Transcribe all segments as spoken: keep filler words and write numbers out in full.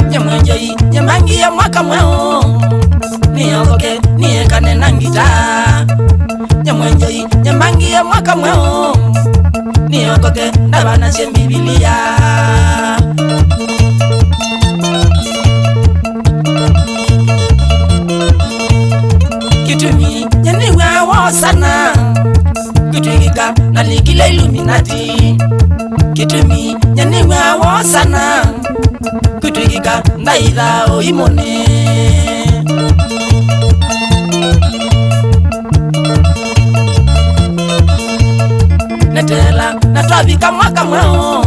Nyamwenjei, nyambangie mwaka mweũ, nĩokoke, nĩekane na ngita. Nyamwenjei, nyambangie mwaka mweũ, nĩokoke, ndavanasye Mbivilia. Kĩtumi, nyanĩw'a wosana, kũtw'ĩkĩka na likile Illuminati. Kĩtumi, nyanĩw'a wosana, kũtw'ĩkĩka ndaitha ũimũnĩ. Neteela na twavika mwaka mweũ,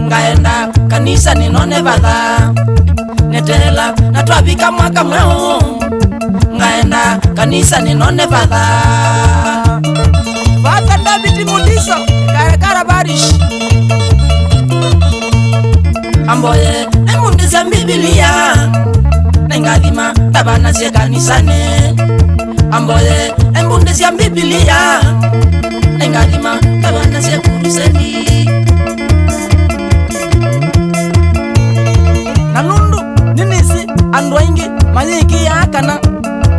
ngaenda kanisanĩ none vatha. Neteela na twavika mwaka mweũ, ngaenda kanisanĩ none vatha. Father David Mudiso, Karakara Parish. Amboye embundĩsya Mbivilia, na ngathima ndavanasye kanisanĩ. Amboye embundĩsya Mbivilia, na ngathima ndavanasye kuruseni. Na nũndũ nĩnĩsĩ andũ aingĩ mayĩkĩĩaa kana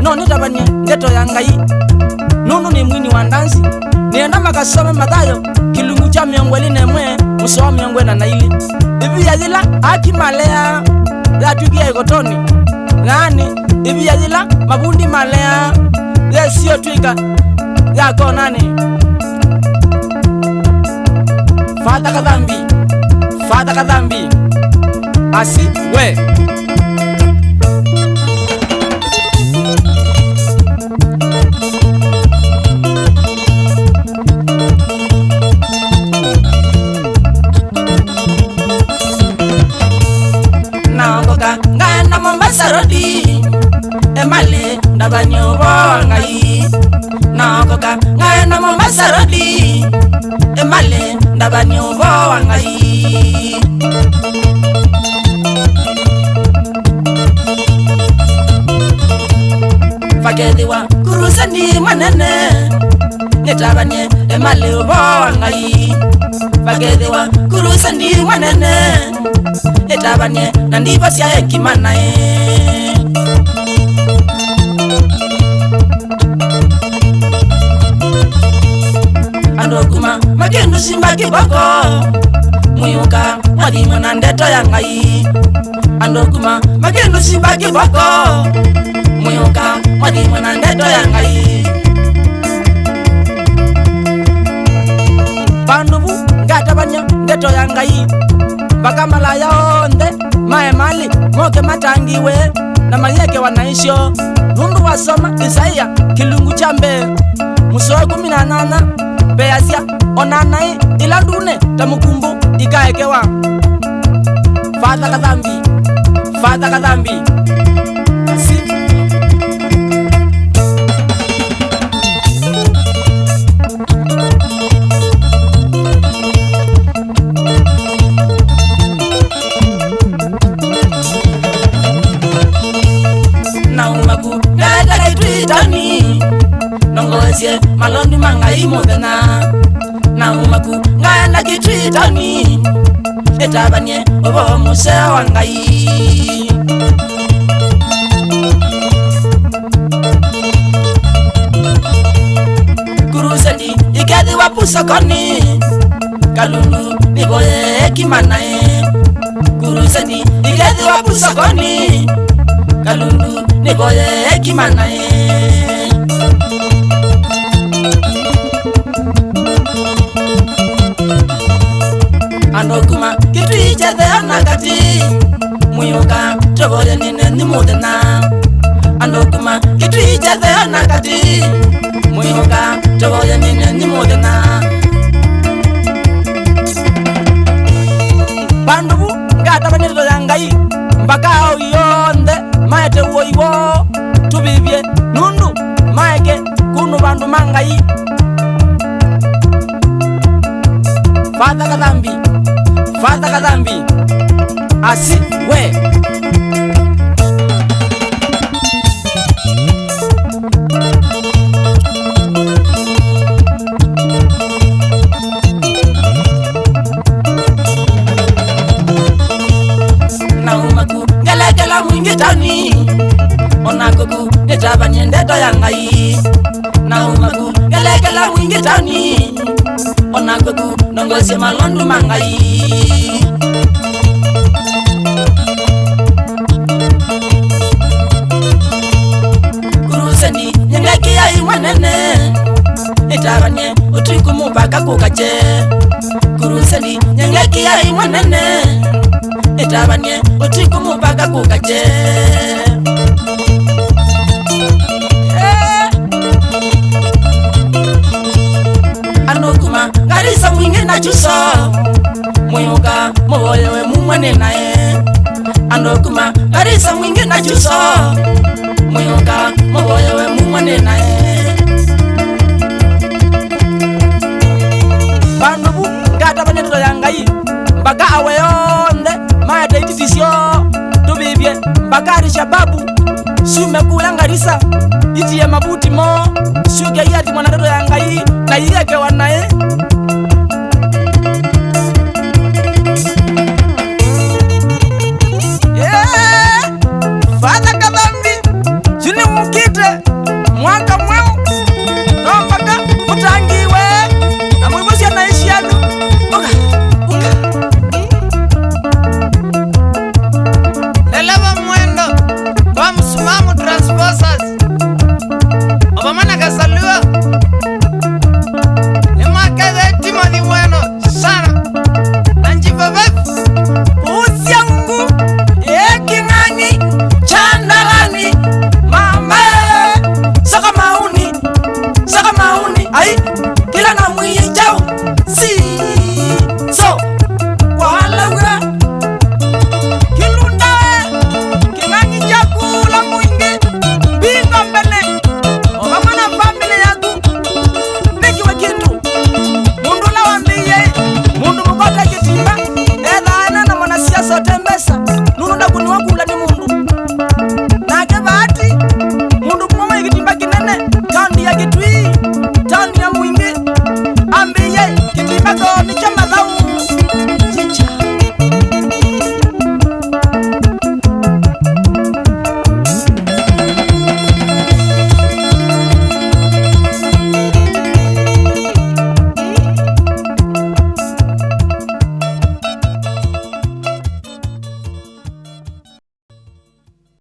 no nĩtavany'e ndeto ya Ngai, nũndũ nĩ mwini wa ndanzi, nĩenda makasome Mathayo kĩlungu kya mĩongo ĩlĩ na ĩmwe mũsoa wa mĩongo ĩna na ilĩ. Ĩvia yĩla aaki maleaa yatw'ĩkie ĩkotonĩ, yaani, ĩvia yĩla mavundi maleaa yesiotw'ĩka ya konanĩ. Father Kathambi, Father Kathambi, asi we. Naongoka ngaenda Mombasa Road, emalĩ ndavany'e ũvoo wa Ngai. Naongoka ngaenda Mombasa Road, emalĩ ndavany'e ũvoo wa Ngai. Vakethĩwa kuruseni mwanene, nĩtavany'e emalĩ ũvoo wa Ngai. Vakethĩwa kuruseni mwanene, nĩtavany'e na ndivosya hekima naĩ. Andũ kuma makĩndũsimba kĩvoko, mũyũka mwathimwa na ndeto ya Ngai. Andũ kuma makĩndũsimba kĩvoko, mũyũka mwathimwa na ndeto ya Ngai. Vandũ vu ngatavany'a ndeto ya Ngai, vaka malaya onthe mae malĩ moke matangĩĩwe na mayĩekewa naĩ syoo, nũndũ wasoma Isaia kĩlungu kya mbee mũsoa wa ĩkũmi na nyanya, veasya, "O na naĩ ila ndune ta mũkumbu ikaekewa." Father Kathambi, Father Kathambi. Asi. Nauma ku ngaenda Kĩtui taoni, nongoesye malondu ma Ngai mũthenya. Nauma ku ngaenda Kĩtui taoni, nĩtavany'e ũvoo mũseo wa Ngai. Kuruseni ikethĩwa vu sokoni, Kalundu nĩvoye hekima naĩ. Kuruseni ikethĩwa vu sokoni, Kalundu nĩvoye hekima naĩ. Andũ kuma Kĩtui kyetheo na katĩ, mũyũka tũvoye nĩ nenyu mũthenya. Andũ kuma Kĩtui kyetheo na katĩ, mũyũka tũvoye nĩ nenyu mũthenya. Vandũ vu ngatavany'a ndeto ya Ngai, mbaka aoi onthe maete ũoi woo tũvĩvye, nũndũ maeke kũnũ vandũ ma Ngai. Father Kathambi, Father Kathambi, asi we. Ngelekela mwingĩ taoni, ona kũku nĩtavany'e ndeto ya Ngai. Na umaku, ngelekela mwingĩ taoni, ona kũku nongoesye malondu ma Ngai. Kuruseni nyengekia imwe nene, ĩtavany'e ũtukũ mũvaka kũkakye. Kuruseni nyengekia imwe nene, ĩtavany'e ũtukũ mũvaka kũkakye. Eh. Andũ kuma Garissa, Mwingi na Kyushu, mũyũka mũvoyewe mumwe nĩ naĩ. Andũ kuma Garissa, Mwingi na Kyushu, mũyũka mũvoyewe mumwe nĩ naĩ. Vandũ vu ngatavany'a ndeto ya Ngai, mbaka awe yonthe maete ititi syoo tũvĩvye, mbaka Al-Shababu syume kũya Garissa, itie mavuti moo, syũke iathimwa na ndeto ya Ngai, na iekewa naĩ.